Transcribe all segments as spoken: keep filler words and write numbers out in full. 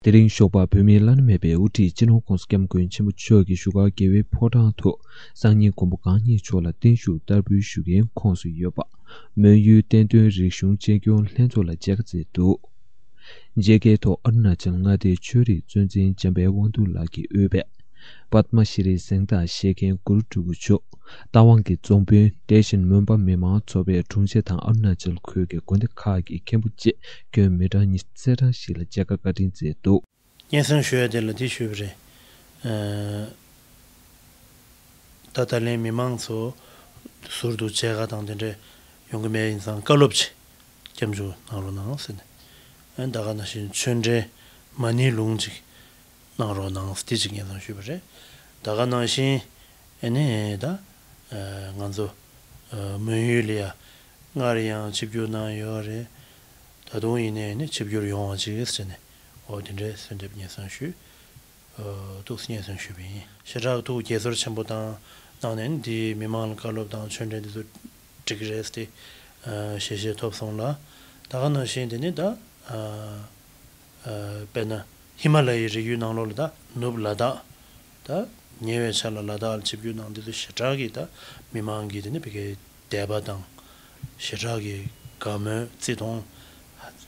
དེ་རིང་ཞོགས་པ་བོད་མིའི་བླ་ན་མེད་པའི་དབུ་ཁྲིད་སྤྱི་ནོར་༸གོང་ས་༸སྐྱབས་མགོན་ཆེན་པོ་མཆོག་གིས་བཞུགས་སྒར་རྒྱལ་བའི་ཕོ་བྲང་དུ་སང་ཉིན་མགོན་པོ་གང་ཉིད་མཆོག་ལ་བརྟན་བཞུགས་བསྟར་འབུལ་ཞུ་མཁན་ཁོངས་སུ་ཡོད་པ། མོན་ཡུལ་བསྟན་དོན་རིག་གཞུང་གཅེས་སྐྱོང་ལྷན་ཚོགས་ལ་མཇལ་ཁ་བསྩལ་འདུག་མཇལ་ཁའི་ཐོག་ཨ་རུ་ན་ཅལ་མངའ་སྡེའི་ཆོས་རིག་གཙོ་འཛིན་འཇམ་དཔལ་དབང་འདུས་ལགས་ཀྱིས་དབུས་པའི་པདྨ་ཤྲི་རིའི་གཟེངས་རྟགས་བཞེས་མཁན་གུ་རུ་སྤྲུལ་སྐུ་མཆོག་རྟ་དབང་གི་རྫོང་དཔོན། དེ་བཞིན་མོན་པ་མི་མང་ཚོགས་པའི་དྲུང་ཆེ་དང་ཨ་རུ་ན་ཅལ་ཁུལ་གྱི་དགོན་སྡེ་ཁག་གི་མཁན་པོ་བཅས་ཁྱོན་མི་གྲངས་ཉི་ཤུ་རྩ་གྲངས་ཤིག་ལ་མཇལ་ཁ་བཀའ་དྲིན་བསྩལ་འདུག་སྙན་སེང་ཞུ་ཡ་དེ་ལ་འདི་ཞུས་པ་རེད། ཨ། ད་ད་ལན་མི་མང་ཚོ་ཟུར་དུ་མཇལ་ཁ་དང་དེ་འདྲ་ཡོང་གི་མེད་ཡིན་ཙང་བཀའ་སློབ་ཅིག་སྐྱབས་འཇུག་གནང་རོགས་གནང་ཟེར་ནས། ཨ། ད་ག་ནང་བཞིན་ཆོས་འབྲེལ་མ་ཎི་ལུང་ཅིག་གནང་རོགས་གནང་ཟེར་དེ་ཅིག་སྙན་སེང་ཞུས་པ་རེད། ད་ག་ནང་བཞིན་ཨ་ནི་ད་ཨ་ང་ཚོ་ཨ་མོན་ཡུལ་ལ་ཡ་སྔར་ཡང་ཆིབས་བསྒྱུར་གནང་ཡོད་རེད། ད་དུང་ཡིན་ནའི་ནི་ཆིབས་བསྒྱུར་ཡོང་བ་ཅིག་ཟེར་ནས་འོ་དེ་འདྲའི་གསོལ་འདེབས་སྙན་སེང་ཞུས། ཨ་ཏོག་ཙམ་སྙན་སེང་ཞུས་པ་ཡིན། ཞེ་དྲག་ཐུགས་དགྱེས་ཚོར་ཆེན་པོ་དང་གནང་ནས་འདིའི་མི་མང་ལ་བཀའ་སློབ་དང་ཆོས་འབྲེལ་འདི་ཚོ་འགྲིག་གི་རེད་ཟེར་ཏེ་ཨ་ཞལ་བཞེས་ཐོབ་སོང་ལ། ད་ག་ནང་བཞིན་དེ་ནི་ད་ཨ་ཨ་དཔེར་ན་ཧི་མ་ལ་ཡའི་རི་རྒྱུད་ནང་ལོགས་ལ་ད་ནུབ་ལ་དྭགས་ད་ཉེ་བའི་ཆར་ལ་ལ་དྭགས་ལ་ཆིབས་བསྒྱུར་གནང་འདི་ཚོ་ཞེ་དྲག་གི་ད་མི་མང་གི་དེ་ནི་བི་གའི་དད་པ་དང་ཞེ་དྲག་གི་དགའ་མོས་བརྩི་མཐོང་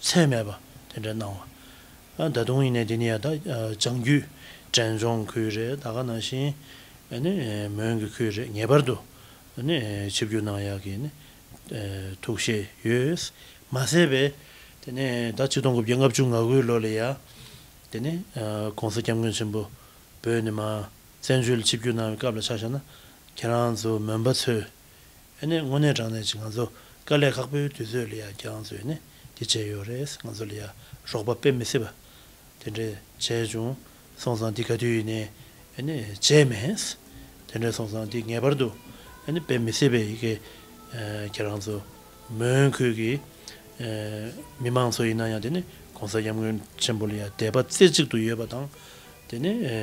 ཚད་མེད་པ་དེ་འདྲ་གནང་བ། ཨ་ད་དུང་ཡིན་ནའི་དེ་ནི་ཡ་ད་ཨ་བྱང་རྒྱུད་འབྲས་ལྗོངས་ཁུལ་རེད། ད་ག་ནང་བཞིན་ཨ་ནི་མོན་གྱི་ཁུལ་རེད། ངེས་པར་དུ་ཨ་ནི་ཆིབས་བསྒྱུར་གནང་ཡག་གི་ནི་ཨ་ཐུགས་བཞེད་ཡོད། མ་ཟད་པའི་དེ་ནི་ད་ཆིག་སྟོང་དགུ་བརྒྱ་ལྔ་བཅུ་ང་དགུའི་ལོ་ལ་ཡ་དེ་ནི་ཨ་༸གོང་ས་༸སྐྱབས་མགོན་ཆེན་པོ་བོད་ནས་མར་བཙན་བྱོལ་ལ་ཆིབས་བསྒྱུར་གནང་བའི་སྐབས་ལ་ཆ་བཞག་ན་ཁྱེད་རང་ཚོ་མོན་པ་ཚོས་ཨ་ནི་དངོས་གནས་དྲང་གནས་ཀྱི་ང་ཚོ་དཀའ་ལས་ཁག་པོའི་དུས་ཚོད་ལ་ཡ་ཁྱེད་རང་ཚོས་ནི་འདི་བྱས་ཡོད་རེད། ང་ཚོ་ལ་ཡ་རོགས་པ་དཔེ་མི་སྲིད་པ་དེ་འདྲས་བྱས་བྱུང་། སོང་ཙང་འདི་ག་དུས་ཡིན་ནའི་ཨ་ནི་བརྗེད་མེད། དེ་འདྲས་སོང་ཙང་འདི་ངེས་པར་དུ་ཨ་ནི་དཔེ་མི་སྲིད་པའི་ཡི་གེ་ཨ་ཁྱེད་རང་ཚོ་མོན་ཁུལ་གྱི་ཨ་མི་མང་ཚོ་ཡིན་ན་ཡང་དེ་ནི་༸གོང་ས་༸སྐྱབས་མགོན་ཆེན་པོ་ལ་ཡ་དད་པ་རྩེ་གཅིག་ཏུ་ཡོད་པ་དང་། དེ་ནི་ཨ་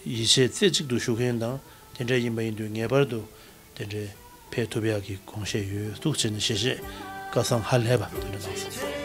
ཡིད་ཆེས་རྩེ་གཅིག་ཏུ་ཞུ་མཁན་དང་དེ་འདྲ་ཡིན་པ་ཡིན་དུས་ངེས་པར་དུ་དེ་འདྲའི་ཕེབས་ཐུབ་ཡག་གི་དགོངས་བཞེས་ཡོད་འདུག་ཅེས་ནས་ཞལ་བཞེས་སྐལ་བཟང་ཧ་ལས་པ་དེ་འདྲ་གནང་སོང་།